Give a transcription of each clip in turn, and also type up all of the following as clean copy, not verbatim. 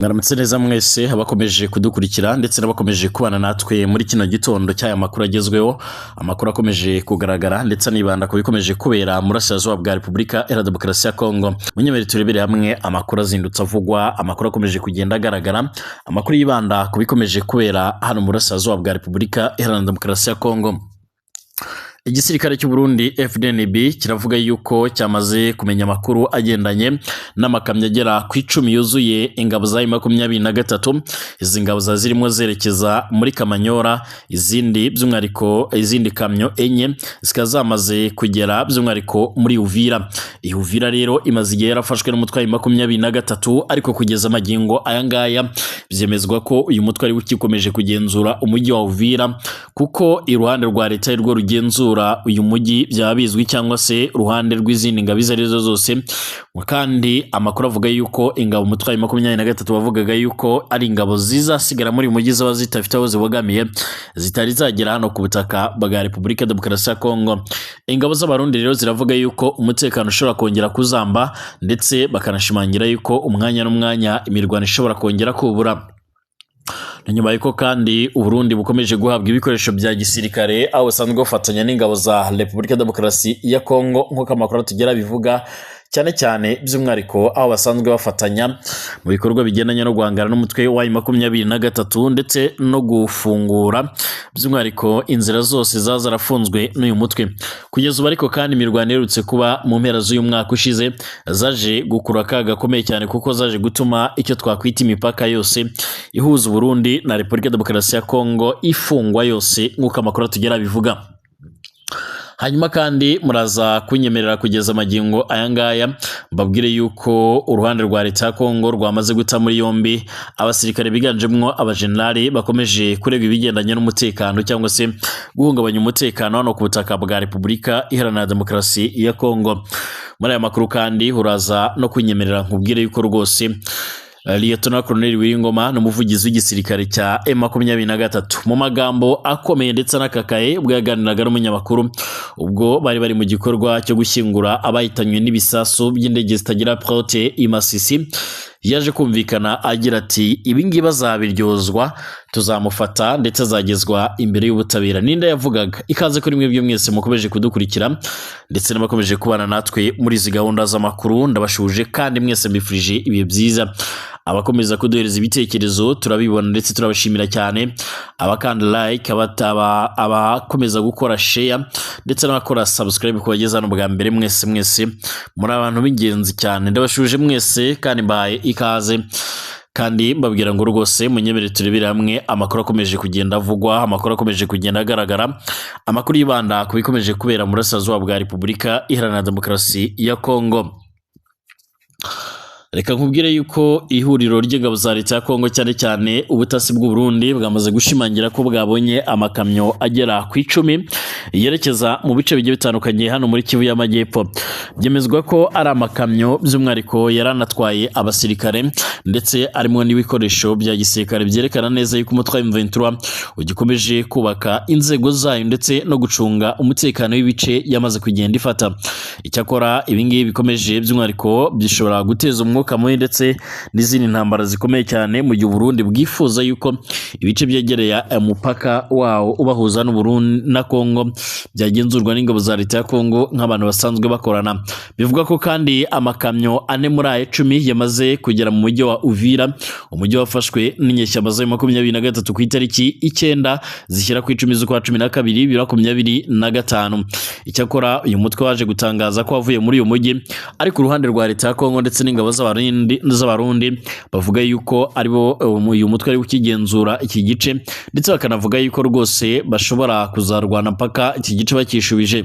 Mwaramutse neza mwese abakomeje kudukurikira ndetse n'abakomeje kubana natwe muri kino gitondo cy'aya makuru agezweho, amakuru akomeje kugaragara ndetse anibanda ku bikomeje kubera mu burasirazuba bwa Repubulika Iharanira Demokarasi ya Kongo. Munyemerere turebere hamwe amakuru azindutse avugwa, amakuru akomeje kugenda agaragara, amakuru yibanda ku bikomeje kubera hano mu burasirazuba bwa Repubulika Iharanira Demokarasi ya Kongo. Igisirikare cy'u Burundi FDNB kiravuga yuko cyamaze kumenya amakuru agendanye n'amakamyo agera ku 10 yuzuye ingabo za 23. Izi ngabo za zirimo zerekeza muri Kamanyora, izindi by'umwihariko izindi kamyo 4 zikaba zamaze kugera by'umwihariko muri Uvira. Iyi Uvira rero imaze igihe yarafashwe n'umutwe wa 23, ariko kugeza amagingo aya ngaya byemezwa ko uyu mutwe ari ukikomeje kugenzura umujyi wa Uvira, kuko iruhande rwa leta rwo rugenzura uyu mujyi byaba bizwi cyangwa se uruhande rw'izindi ngabo izo arizo zose. Kandi amakuru avuga yuko ingabo umutwe wa 23 bavugaga yuko ari ingabo zizasigara muri uyu mujyi zaba zitafite aho zibogamiye, zitari zagera hano ku butaka bwa Repubulika Demokarasi ya Kongo. Ingabo z'Abarundi rero ziravuga yuko umutekano ushobora kongera kuzamba, ndetse bakanashimangira yuko umwanya n'umwanya imirwano ishobora kongera kubura. Nyuma y'uko kandi Uburundi bukomeje guhabwa ibikoresho bya gisirikare, aho busanzwe bufatanya n'ingabo za Repubulika Demokarasi ya Kongo nk'uko amakuru atugera bivuga, cyane cyane by'umwihariko aho basanzwe bafatanya mu bikorwa bigendanye no guhangana n'umutwe wa 23 ndetse no gufungura by'umwihariko inzira zose zaza zarafunzwe n'uyu mutwe. Kugeza ubu ariko kandi imirwano iherutse kuba mu mpera z'uyu mwaka ushize zaje gukura akaga gakomeye cyane, kuko zaje gutuma icyo twakwita imipaka yose ihuza Uburundi na Repubulika Demokarasi ya Kongo ifungwa yose nk'uko amakuru atugera bivuga. Hanyuma kandi muraza kunyemerera kugeza amagingo aya ngaya mbabwire yuko uruhande rwa leta ya Kongo rwamaze guta muri yombi abasirikare biganjemwo abajenerali bakomeje kurega ibigendanye n'umutekano cyangwa se guhungabanya umutekano hano ku butaka bwa Repubulika Iharanira Demokarasi ya Kongo. Muri aya makuru kandi uraza no kunyemerera nkubwire yuko rwose Lieutenant Colonel Wiringoma n'umuvugizi w'igisirikare cya M23 mu magambo akomeye ndetse n'akakaye ubwo yaganiraga n'umunyamakuru ubwo bari bari mu gikorwa cyo gushyingura abahitanywe n'ibisasu by'indege zitagira pilote i Masisi, yaje kumvikana agira ati ibi ngibi azabiryozwa, tuzamufata ndetse azagezwa imbere y'ubutabera. Ninde yavugaga? Ikaze kuri mwebwe mwese mukomeje kudukurikira ndetse n'abakomeje kubana natwe muri izi gahunda z'amakuru, ndabashuje kandi mwese mbifurije ibihe byiza. Abakomeza kuduhereza ibitekerezo turabibona ndetse turabashimira cyane, abakanda like, abakomeza gukora share ndetse n'abakora subscribe kubageza hano bwa mbere, mwese mwese muri abantu b'ingenzi cyane, ndabashuje mwese kandi mbahaye ikaze. Kandi mbabwira ngo rwose munyemerere turebere hamwe amakuru akomeje kugenda avugwa, amakuru akomeje kugenda agaragara, amakuru yibanda ku bikomeje kubera mu burasirazuba bwa Repubulika Iharanira Demokarasi ya Kongo. Reka nkubwire yuko ihuriro ry'ingabo za leta ya Kongo cyane cyane ubutasi bw'u Burundi bwamaze gushimangira ko bwabonye amakamyo agera ku 10 yerekeza mu bice bigiye bitandukanye hano muri Kivu y'Amajyepfo. Byemezwa ko ari amakamyo by'umwihariko yaranatwaye abasirikare ndetse arimo n'ibikoresho bya gisirikare, byerekana neza yuko umutwe wa M23 ugikomeje kubaka inzego zayo ndetse no gucunga umutekano w'ibice yamaze kugenda ifata. Icyakora ibi ngibi bikomeje by'umwihariko bishobora guteza umwuka mubi ndetse n'izindi ntambara zikomeye cyane, mu gihe Uburundi bwifuza yuko ibice byegereye umupaka wawo ubahuza n'Uburundi na Kongo byagenzurwa n'ingabo za leta ya Kongo nk'abantu basanzwe bakorana. Bivuga ko kandi amakamyo 4 muri ayo 10 yamaze kugera mu mujyi wa Uvira, umujyi wafashwe n'inyeshyamba za 23 ku itariki 9 zishyira ku 10 z'ukwa 12 2025. Icyakora uyu mutwe waje gutangaza ko wavuye muri uyu mujyi, ariko uruhande rwa leta ya Kongo ndetse n'ingabo z'Abarundi bavuga yuko aribo uyu mutwe ari ukigenzura iki gice, ndetse bakanavuga yuko rwose bashobora kuzarwana mpaka iki gice bakishubije.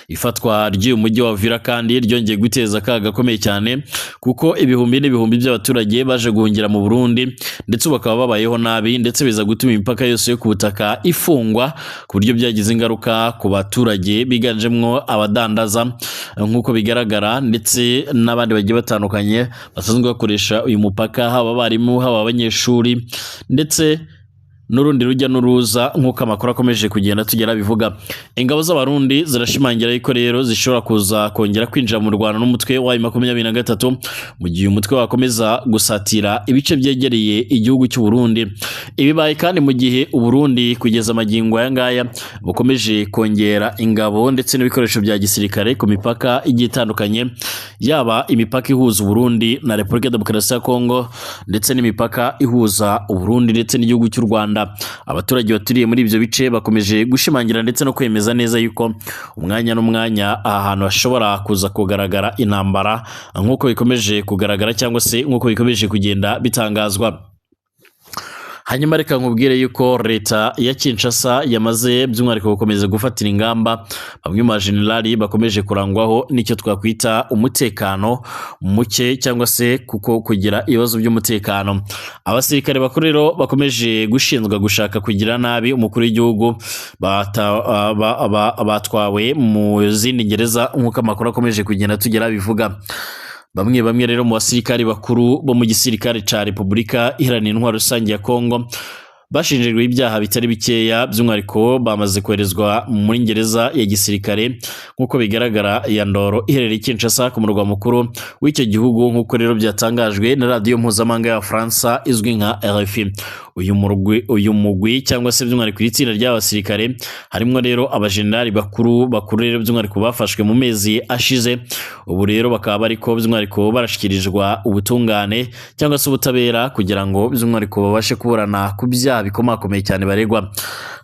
Ifatwa ry'uyu mujyi wa Uvira kandi ryongeye guteza akaga gakomeye cyane, kuko ibihumbi n'ibihumbi by'abaturage baje guhungira mu Burundi ndetse bakaba babayeho nabi, ndetse biza gutuma imipaka yose yo ku butaka ifungwa, ku buryo byagize ingaruka ku baturage biganjemwo abadandaza nk'uko bigaragara, ndetse n'abandi bagiye batandukanye basanzwe bakoresha uyu mupaka, haba abarimu, haba abanyeshuri ndetse n'urundi rujya n'uruza nk'uko amakuru akomeje kugenda tugera bivuga. Ingabo z'Abarundi zirashimangira yuko rero zishobora kuza kongera kwinjira mu Rwanda n'umutwe wa M23 mu gihe umutwe wakomeza gusatira ibice byegereye igihugu cy'u Burundi. Ibibaye kandi mu gihe u Burundi kugeza amagingo aya ngaya bukomeje kongera ingabo ndetse n'ibikoresho bya gisirikare ku mipaka igiye itandukanye, yaba imipaka ihuza u Burundi na Repubulika Demokarasi ya Kongo ndetse n'imipaka ihuza u Burundi ndetse n'igihugu cy'u Rwanda. Abaturage baturiye muri ibyo bice bakomeje gushimangira ndetse no kwemeza neza yuko umwanya n'umwanya aha hantu hashobora kuza kugaragara intambara nk'uko bikomeje kugaragara cyangwa se nk'uko bikomeje kugenda bitangazwa. Hanyuma reka nkubwire yuko leta ya Kinshasa yamaze by'umwihariko gukomeza gufatira ingamba bamwe mu bajenerali bakomeje kurangwaho n'icyo twakwita umutekano muke cyangwa se kuko kugira ibibazo by'umutekano. Abasirikare bakuru rero bakomeje gushinzwa gushaka kugira nabi umukuru w'igihugu batwawe mu zindi ngereza nk'uko amakuru akomeje kugenda tugera bivuga. Bamwe rero mu basirikari bakuru bo mu gisirikare ca Repubulika Iharanira Intwaro Rusange ya Kongo bashinjijwe ibyaha bitari bikeya, by'umwihariko bamaze koherezwa muri gereza ya gisirikare nk'uko bigaragara ya Ndoro iherereye Kinshasa ku murwa mukuru w'icyo gihugu, nk'uko rero byatangajwe na radiyo mpuzamahanga ya Faransa izwi nka RFI. Uyu mugwi cyangwa se by'umwihariko iri tsinda ry'abasirikare harimo rero abajenerali bakuru rero by'umwihariko bafashwe mu mezi ashize, ubu rero bakaba bariko by'umwihariko barashikirizwa ubutungane cyangwa se ubutabera kugira ngo by'umwihariko babashe kuburana ku byaha bikomakomeye cyane baregwa.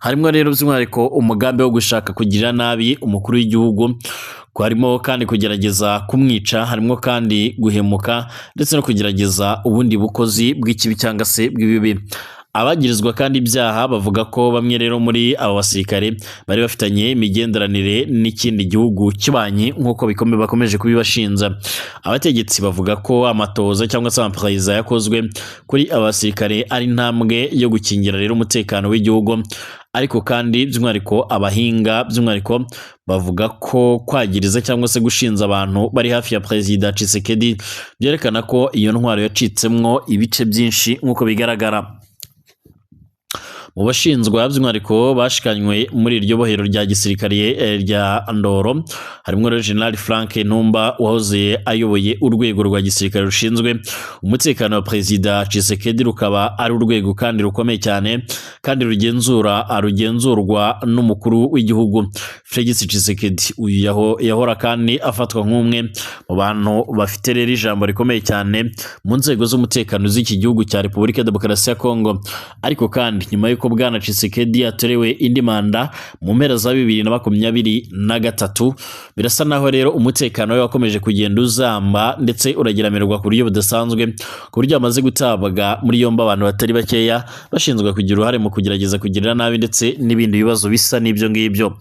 Harimo rero by'umwihariko umugambi wo gushaka kugira nabi umukuru w'igihugu, harimo kandi kugerageza kumwica, harimo kandi guhemuka ndetse no kugerageza ubundi bukozi bw'ikibi cyangwa se bw'ibibi. Abagirizwa kandi ibyaha bavuga ko bamwe rero muri abo basirikare bari bafitanye imigenderanire n'ikindi gihugu kibanyi nk'uko bakomeje kubibashinza. Abategetsi bavuga ko amatoza cyangwa se amaperereza yakozwe kuri aba basirikare ari intambwe yo gukingira rero umutekano w'igihugu, ariko kandi by'umwihariko abahinga by'umwihariko bavuga ko kwagiriza cyangwa se gushinza abantu bari hafi ya Perezida Tshisekedi byerekana ko iyo ntwaro yacitsemwo ibice byinshi nk'uko bigaragara. Mu bashinzwa by'umwihariko bashikanywe muri iryo bohero rya gisirikare rya Ndoro harimo General Frank Ntumba wahoze ayoboye urwego rwa gisirikare rushinzwe umutekano wa Perezida Tshisekedi, rukaba ari urwego kandi rukomeye cyane kandi rugenzurwa n'umukuru w'igihugu Felix Tshisekedi. Uyu yahora kandi afatwa nk'umwe mu bantu bafite rero ijambo rikomeye cyane mu nzego z'umutekano z'iki gihugu cya Repubulika Demokarasi ya Kongo. Ariko kandi nyuma y'uko Bwana Tshisekedi yatorewe indi manda mu mpera za 2023, birasa naho rero umutekano we wakomeje kugenda uzamba ndetse urageramirwa ku buryo budasanzwe, ku buryo amaze gutabwa muri yombi abantu batari bakeya bashinzwe kugira uruhare mu kugerageza kugirira nabi ndetse n'ibindi bibazo bisa n'ibyo ngibyo.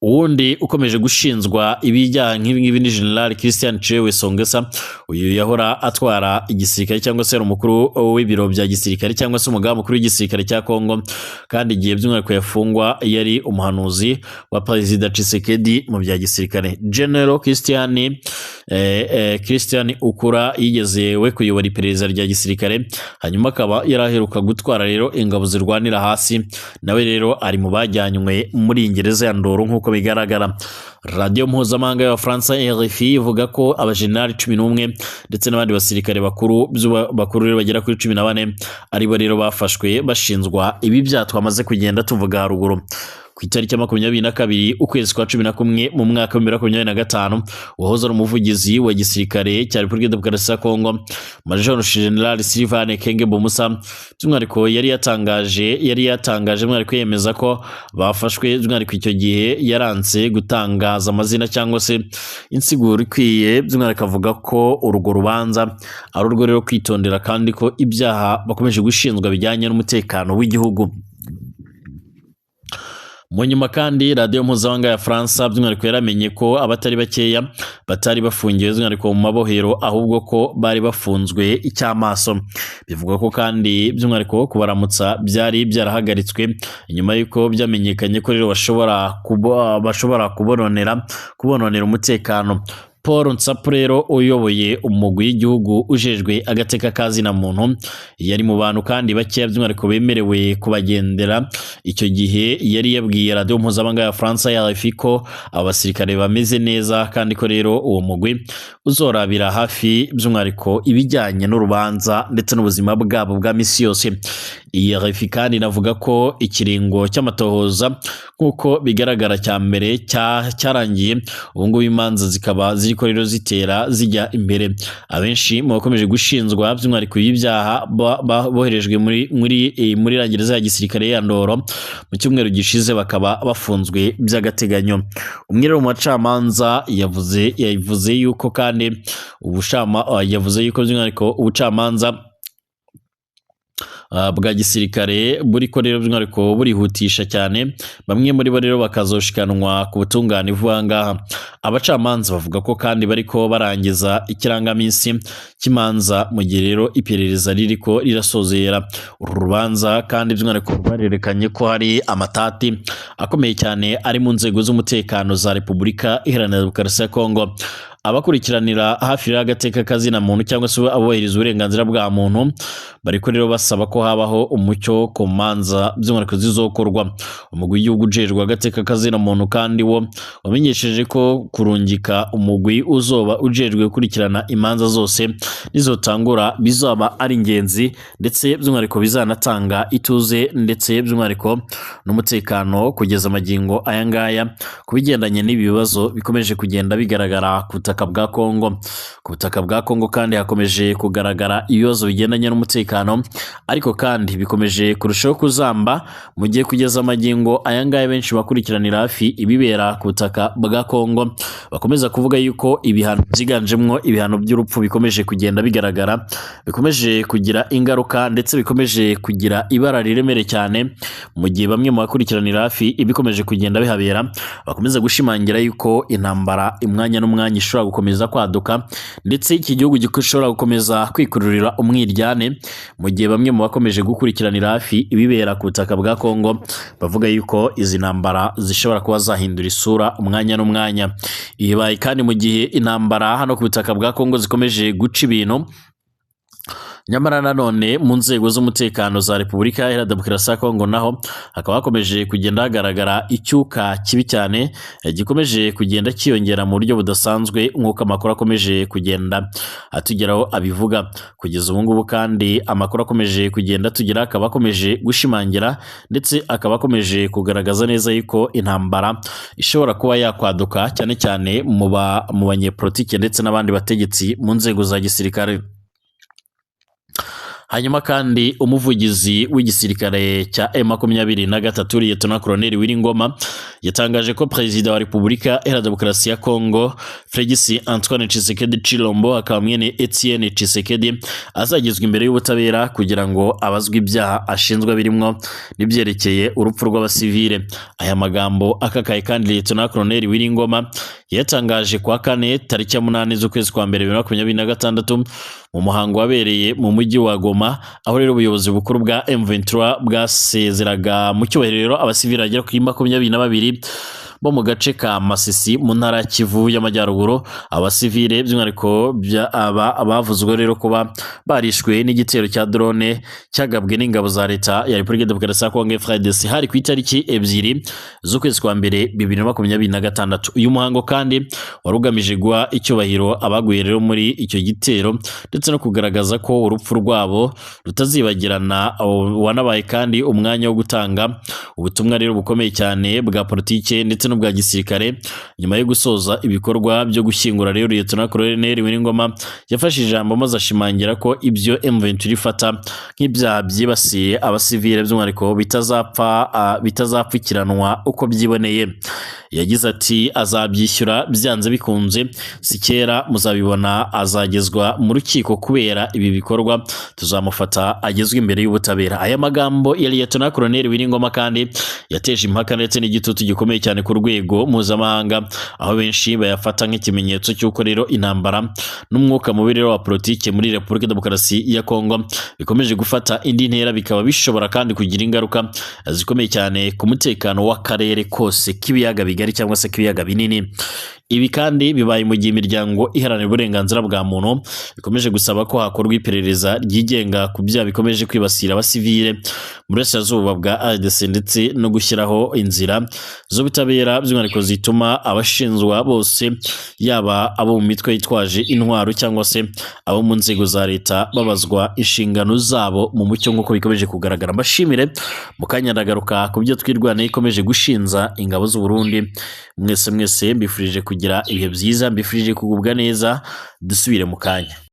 Uwundi ukomeje gushinzwa ibijyanye nk'ibi ngibi ni General Christian Chewe Songesa. Uyu yahora atwara igisirikare cyangwa se umukuru w'ibiro bya gisirikare cyangwa se umugaba mukuru w'igisirikare cya Kongo, kandi igihe by'umwihariko yafungwa yari umuhanuzi wa Perezida Tshisekedi mu bya gisirikare. General Christian Ukura yigeze we kuyobora iperereza rya gisirikare, hanyuma akaba yaraheruka gutwara rero ingabo zirwanira hasi, nawe rero ari mu bajyanywe muri gereza ya Ndoro nk'uko bigaragara. Radiyo mpuzamahanga y'Abafaransa RFI ivuga ko abajenerali 11 ndetse n'abandi basirikare bakuru rero bagera kuri 14 aribo rero bafashwe bashinzwa ibi byaha twamaze kugenda tuvuga haruguru. Ku itariki ya 22 ukwezi kwa 11 mu mwaka wa 2025, uwahoze ari umuvugizi wa gisirikare cya Repubulika Demokarasi ya Kongo Major General Sylvain Kenge Bomusa by'umwihariko yari yatangaje by'umwihariko yemeza ko bafashwe by'umwihariko icyo gihe yaranse gutangaza amazina cyangwa se insiguro ikwiye, by'umwihariko avuga ko urwo rubanza ari urwo rero kwitondera kandi ko ibyaha bakomeje gushinzwa bijyanye n'umutekano w'igihugu. Mu nyuma kandi radiyo mpuzamahanga ya Faransa by'umwihariko yaramenye ko abatari bakeya batari bafungiwe by'umwihariko mu mabohero, ahubwo ko bari bafunzwe icy'amaso. Bivugwa ko kandi by'umwihariko kubaramutsa byari byarahagaritswe nyuma y'uko byamenyekanye ko rero bashobora kubononera umutekano. Paul Nsapu rero uyoboye umugwi w'igihugu ujejwe agateka kazina muntu yari mu bantu kandi bakeya by'umwihariko bemerewe kubagendera. Icyo gihe yari yabwiye radiyo mpuzamahanga ya Faransa ya RFI ko abo basirikare bameze neza, kandi ko rero uwo mugwi uzorabira hafi by'umwihariko ibijyanye n'urubanza ndetse n'ubuzima bwabo bwa misi yose. Iyi RFI kandi inavuga ko ikiringo cy'amatohoza nk'uko bigaragara cya mbere cyarangiye, ubu ngubu imanza zikaba ziriko rero zitera zijya imbere. Abenshi mu bakomeje gushinjwa by'umwihariko y'ibyaha boherejwe muri gereza ya gisirikare ya Ndoro mu cyumweru gishize, bakaba bafunzwe by'agateganyo. Umwe rero mu bacamanza yavuze yuko kandi yavuze yuko by'umwihariko ubucamanza bwa gisirikare buriko rero by'umwihariko burihutisha cyane, bamwe muri bo rero bakazoshikanwa ku butungane vuba ngaha. Abacamanza bavuga ko kandi bariko barangiza ikirangaminsi cy'imanza mu gihe rero iperereza ririko rirasozera. Uru rubanza kandi by'umwihariko rwarerekanye ko hari amatati akomeye cyane ari mu nzego z'umutekano za Repubulika Iharanira Demokarasi ya Kongo. Abakurikiranira hafi y'agateka kazina muntu cyangwa se abubahiriza uburenganzira bwa muntu bariko rero basaba ko habaho umucyo ku manza by'umwihariko zizokorwa. Umugwi w'igihugu ujejwe agateka kazina muntu kandi wo wamenyesheje ko kurungika umugwi uzoba ujejwe gukurikirana imanza zose nizotangura bizaba ari ingenzi, ndetse by'umwihariko bizanatanga ituze ndetse by'umwihariko n'umutekano kugeza amagingo aya ngaya ku bigendanye n'ibi bibazo bikomeje kugenda bigaragara ku butaka bwa Kongo. Ku butaka bwa Kongo kandi hakomeje kugaragara ibibazo bigendanye n'umutekano, ariko kandi bikomeje kurushaho kuzamba mu gihe kugeza amagingo aya ngaya benshi bakurikiranira hafi ibibera ku butaka bwa Kongo bakomeza kuvuga yuko ibihano byiganjemwo ibihano by'urupfu bikomeje kugenda bigaragara, bikomeje kugira ingaruka ndetse bikomeje kugira ibara riremere cyane, mu gihe bamwe mu bakurikiranira hafi ibikomeje kugenda bihabera bakomeza gushimangira yuko intambara umwanya n'umwanya ishobora gukomeza kwaduka, ndetse iki gihugu gishobora gukomeza kwikururira umwiryane, mu gihe bamwe mu bakomeje gukurikiranira hafi ibibera ku butaka bwa Kongo bavuga yuko izi ntambara zishobora kuba zahindura isura umwanya n'umwanya. Ibaye kandi mu gihe intambara hano ku butaka bwa Kongo zikomeje guca ibintu, nyamara nanone mu nzego z'umutekano za Repubulika Iharanira Demokarasi ya Kongo naho hakaba hakomeje kugenda hagaragara icyuka kibi cyane gikomeje kugenda cyiyongera mu buryo budasanzwe, nk'uko amakuru akomeje kugenda atugeraho abivuga. Kugeza ubu ngubu kandi amakuru akomeje kugenda atugeraho akaba akomeje gushimangira ndetse akaba akomeje kugaragaza neza yuko intambara ishobora kuba yakwaduka cyane cyane mu banyepolitike ndetse n'abandi bategetsi mu nzego za gisirikare. Hanyuma kandi umuvugizi w'igisirikare cya M23 Lieutenant Colonel Willy Ngoma yatangaje ko Perezida wa Repubulika Iharanira Demokarasi ya Kongo Félix Antoine Tshisekedi Tshilombo akaba mwene Etienne Tshisekedi azagezwa imbere y'ubutabera kugira ngo abazwe ibyaha ashinjwa birimwo n'ibyerekeye urupfu rw'abasivile. Aya magambo akakaye kandi Lieutenant Colonel Willy Ngoma yatangaje kwa kane tariki ya 8 z'ukwezi kwa mbere 2026 mu muhango wabereye mu mujyi wa Goma, aho rero ubuyobozi bukuru bwa M23 bwasezeraga mu cyubahiro abasivili bagera kuri 22 bo mu gace ka Masisi mu ntara ya Kivu y'Amajyaruguru. Abasivile by'umwihariko bavuzwe rero kuba barishwe n'igitero cya drone cyagabwe n'ingabo za leta ya Repubulika Demokarasi ya Kongo FARDC hari ku itariki 2 z'ukwezi kwa mbere 2026. Uyu muhango kandi wari ugamije guha icyubahiro abaguye rero muri icyo gitero ndetse no kugaragaza ko urupfu rwabo rutazibagirana. Wanabaye kandi umwanya wo gutanga ubutumwa rero bukomeye cyane bwa politike ndetse n'ubwa gisirikare. Nyuma yo gusoza ibikorwa byo gushyingura rero Lieutenant Colonel Willy Ngoma yafashe ijambo maze ashimangira ko ibyo M23 ifata nk'ibyaha byibasiye abasivile by'umwihariko bitazapfukiranwa uko byiboneye. Yagize ati azabyishyura byanze bikunze, si kera muzabibona, azagezwa mu rukiko kubera ibi bikorwa, tuzamufata agezwe imbere y'ubutabera. Aya magambo ya Lieutenant Colonel Willy Ngoma kandi yateje impaka ndetse n'igitutu gikomeye cyane ku rwego mpuzamahanga, aho benshi bayafata nk'ikimenyetso cy'uko rero intambara n'umwuka mubi rero wa politike muri Repubulika Demokarasi ya Kongo bikomeje gufata indi ntera, bikaba bishobora kandi kugira ingaruka zikomeye cyane ku mutekano w'akarere kose k'ibiyaga bigari cyangwa se k'ibiyaga binini. Ibi kandi bibaye mu gihe imiryango iharanira uburenganzira bwa muntu ikomeje gusaba ko hakorwa iperereza ryigenga ku byaha bikomeje kwibasira abasivile mu burasirazuba bwa RDC, ndetse no gushyiraho inzira z'ubutabera by'umwihariko zituma abashinjwa bose, yaba abo mu mitwe yitwaje intwaro cyangwa se abo mu nzego za leta, babazwa inshingano zabo mu mucyo nk'uko bikomeje kugaragara. Mbashimire, mu kanya ndagaruka ku byo Twirwaneho ikomeje gushinza ingabo z'u Burundi. Mwese mwese mbifurije kugira ibihe byiza, mbifurije kugubwa neza, dusubire mu kanya.